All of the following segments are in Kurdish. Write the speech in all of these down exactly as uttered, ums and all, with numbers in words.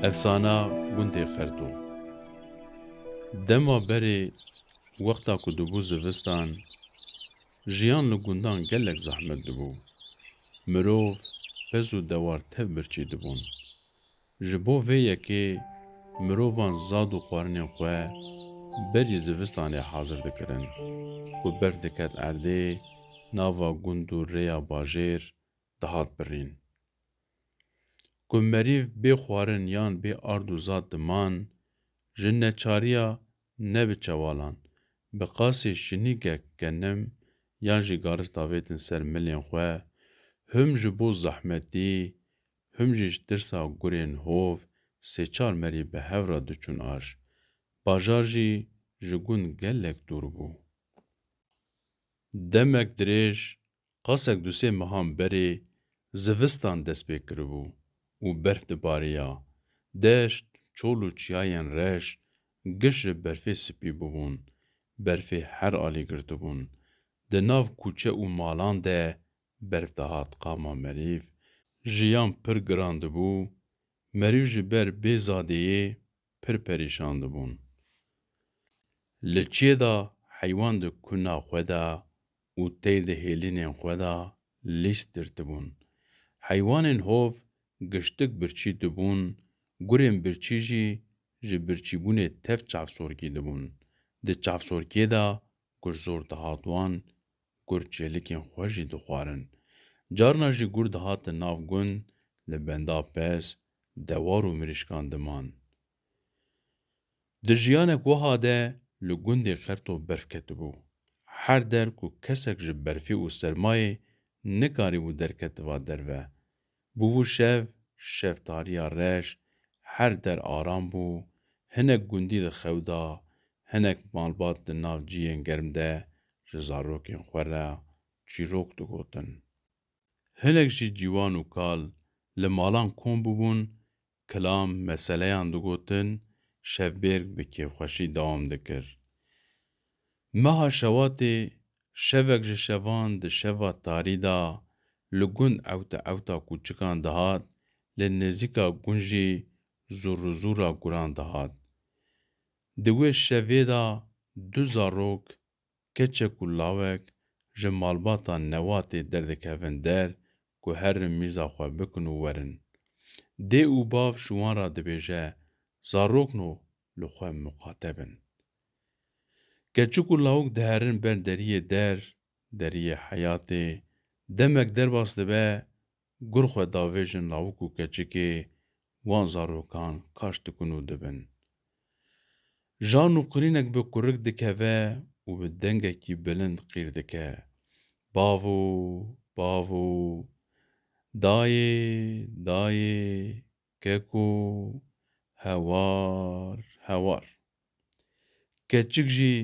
Efsana gundê Qerto. Dema berê, wexta ku dibû zivistan, jiyan li gundan gelek zehmet dibû. Mirov, pez û dewar tev birçî dibûn. Ji bo vê yekê mirovan zad û xwarinên xwe berî zivistanê hazir dikirin. Ku berf diket erdê, nava gund û rêya bajêr dihat birîn. Ku merîv bê xwarin yan bê ard û zad diman, ji neçariya ne bi çewalan, bi qasê şinîgek genim yan jî garis davêtin ser milên xwe, him ji bo zehmetî, him jî ji tirsa gurên hov sê çar merî bi hev re diçûn aş. Bajar jî ji gund gelek dûr bû. Demek dirêj, qasek du sê mehan berê zivistan dest pê kiribû û berf dibariya. Deşt, çol û çiyayên reş giş ji berfê spî bûbûn. Berfê her alî girtibûn. Di nav kûçe û malan de berf dihat qama merîv. Jiyan pir giran dibû. Merîv ji ber bê zadeyê pir perîşan dibûn. Li çiyê de heywan di kuna xwe de û teyr di hêlînên xwe de lîst girtibûn. Heywanên hov giştik birçî dibûn, gurên birçî jî ji birçîbûnê tev çavsorkî dibûn. Di çavsorkiyê de gur zor dihat wan, gur çêlikên xwe jî dixwarin. Carna jî gur dihate nav gund, li benda pez, dewar û mirîşkan diman. Di jiyanek wiha de li gundê Qerto berf ketibû. Her der ku kesek ji berfê û sermayê nikarîbû derketiva derve. Bûbû şev, şev tariya reş, her der aram bû, hinek gundî di xew de, hinek malbat di nav ciyên germ de ji zarokên xwe re çîrok digotin. Hinek jî ciwan û kal li malan kom bûbûn, kilam, meseleyan digotin, şevbêrk bi kêfxweşî dewam dikir. Meha Şewatê şevek ji şevan di şeva tarî de li gund ewte ewta kûçikan dihat, li nêzîka gund jî zûr û zûra guran dihat. Di wê şevê de du zarok, keçek û lawek ji malbata Newatê derdikevin der ku herin mîza xwe bikin û werin. Dê û bav ji wan re dibêje, zarokno li xwe miqate bin. Keçik û lawik diherin ber deriyê der, deriyê heyatê, demek derbas dibe, gur xwe davêjin lawik û keçikê wan zarokan kaş dikin û dibin. Jan û qirînek bi kurik dikeve û bi dengekî bilind qîr dike. Bavo, bavo, dayê, dayê, keko, hewar, hewar. Keçik jî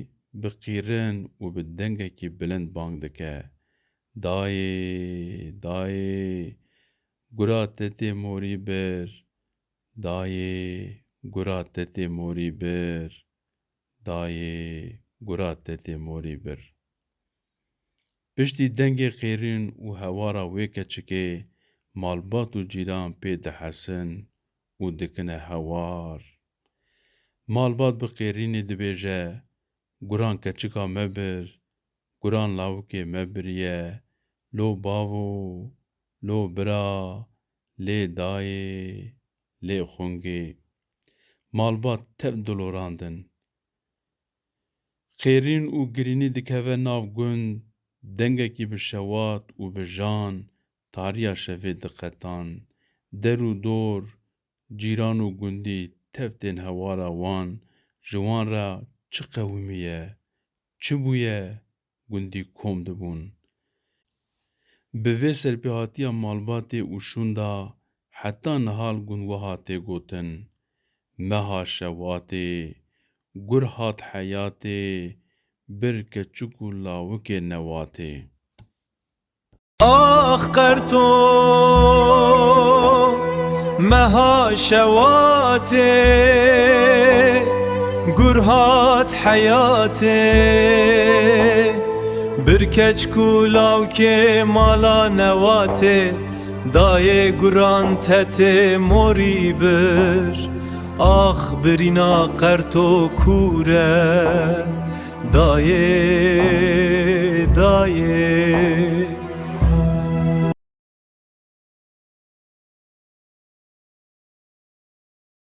bi qîrin û bi dengekî bilind bang dike, dayê, dayê, gura te tê morî bir, dayê, gura te tê morî bir, dayê, gura te tê morî bir. Piştî dengê qêrîn û hewara wê keçikê malbat û cîran pê dihesin û dikine hewar. Malbat bi qêrînê dibêje, guran keçika me bir, guran lawikê me biriye, lo bavo, lo bira, lê dayê, lê xungê. Malbat tev dilorandin. Qêrîn û girînî dikeve nav gund, dengekî bi şewat û bi jan tariya şevê diqetan. Der û dor, cîran û gundî tev tên hewara wan, ji wan re çi qewimiye, çi bûye, gundî kom dibûn. Bi vê serpêhatiya malbatê û şûnda heta niha li gund wiha tê gotin, meha şewatê, gur hat heyatê, bir keçik û lawikê newatê. Ax Qerto, meha şewatê, gur hat heyatê, bir keçik û lawkê mala newatê, Dayê guran tetê morî bir, ax birîna qerto kûr e. Dayê, dayê.